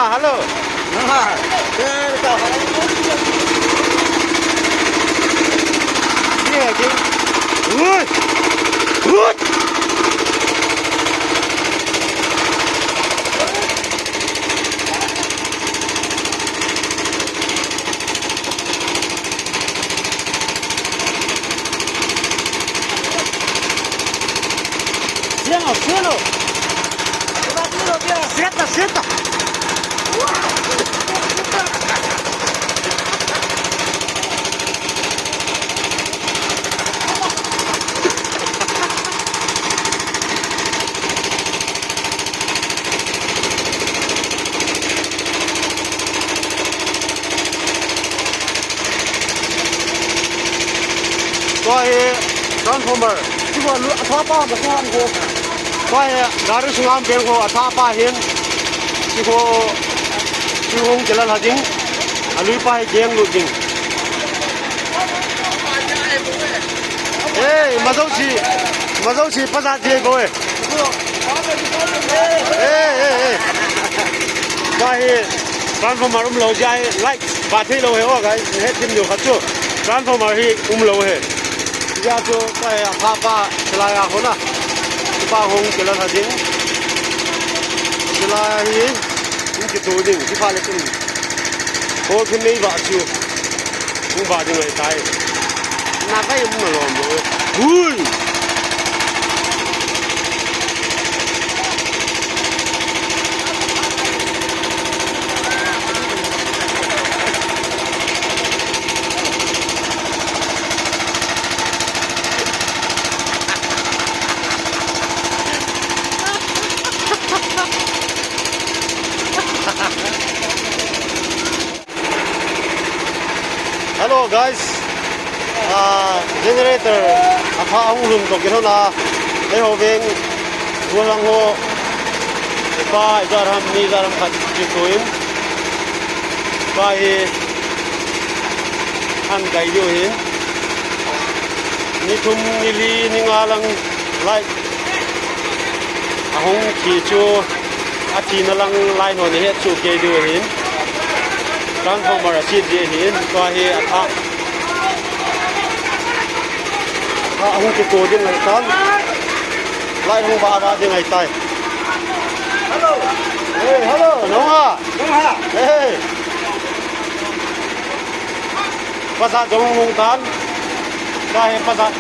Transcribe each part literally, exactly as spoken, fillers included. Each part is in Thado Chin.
Ah, hello. Ah, eh, ta. Ye, ye. Ui. Ui. Siete, siete. Siete, siete. Tua hi transformer. Chua lu, athah pa, ma suan ko. Tua hi gari sunga peng ko, athah pa hin. Chua ko, chua hung kilal ha ding. Alui pa hi geng lut ding. Ei, majo si, majo si pa ja je ko e. Ei, ei, ei. Tua hi transformer umlou jeh a hi light ba thei lou hi o guys. Nahet thim diu khat chu transformer hi umlou hi. Hijeh chun tua hi athah pa silai a hon a. Pa hung kilal ha ding. Silai hi hung kito ding. Hi pha le chun. Hol thim mei ba chu. Hung ba ding ahitai. Na kai um na lom lo. Hui! Hello guys. Ah, generator athah hung lhun toh kilhon a, eiho veng, gollhang ho, ipa ijat ham, mi ijat ham khat kitoh in, pa hi ahin kai diu ahin, ni thum, ni li, ni nga lang light ahung thi chu, athina lang line ho nahet soh kei diu ahin. Transformer aset ji ahin, tua hi athah. Athah ahung kito ding ahitan. Light hung ba ba ding ahitai. Hello. Hey, hello, nong ha. Nong ha. Hey. Pasal jong hung tan. Ka he pasal.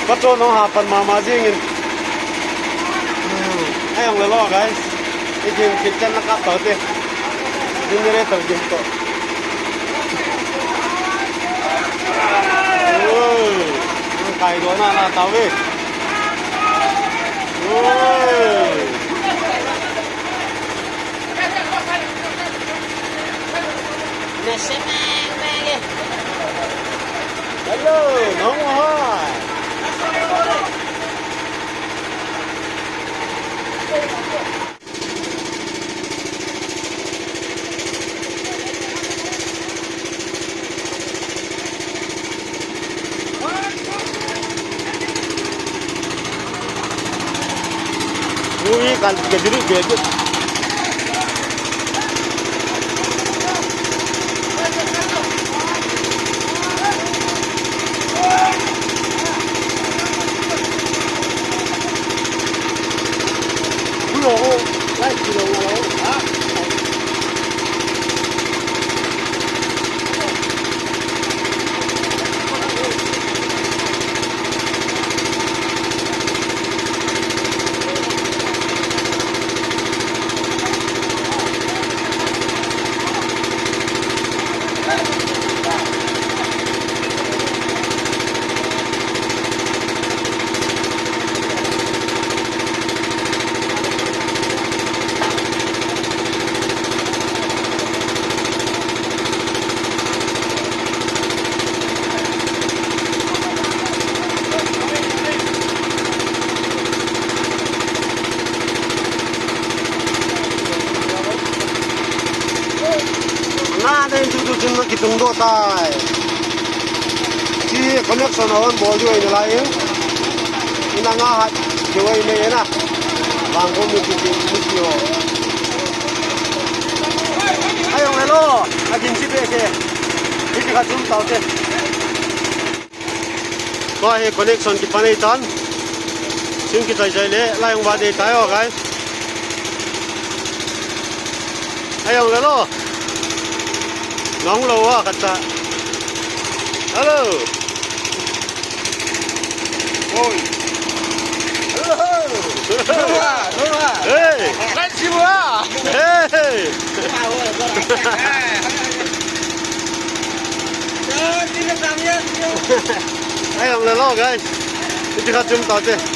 Ka chon hung ha pan mama jing in. Hmm. Ai hung le lo, guys. Ijin kitchen na kap tau te. Generator jing to. Oi. Ang kai do na na tau e. Oi. Hello, nong ha. Ui, kan ke diri ke. Na ding chu chu chin na kitung doh tai. Chi connection a hon bol diu ahi nalai in. Ina nga hat diu ahi nai na. Bang ko mi ki ki ki ki o. Ai, ong le lo. A gin si be ke. Ki ki ka zum tau te. Ko he connection ki panei tan. Sim ki tai jai le, lai ong ba de tai o, guys. Ai, ong le lo. Nong lo wa ka ta. Hello. Oi. Hello. Nora, Nora. Hey. Let's go. Hey. Ai, ong le lo, guys. Iti ka zum tau te.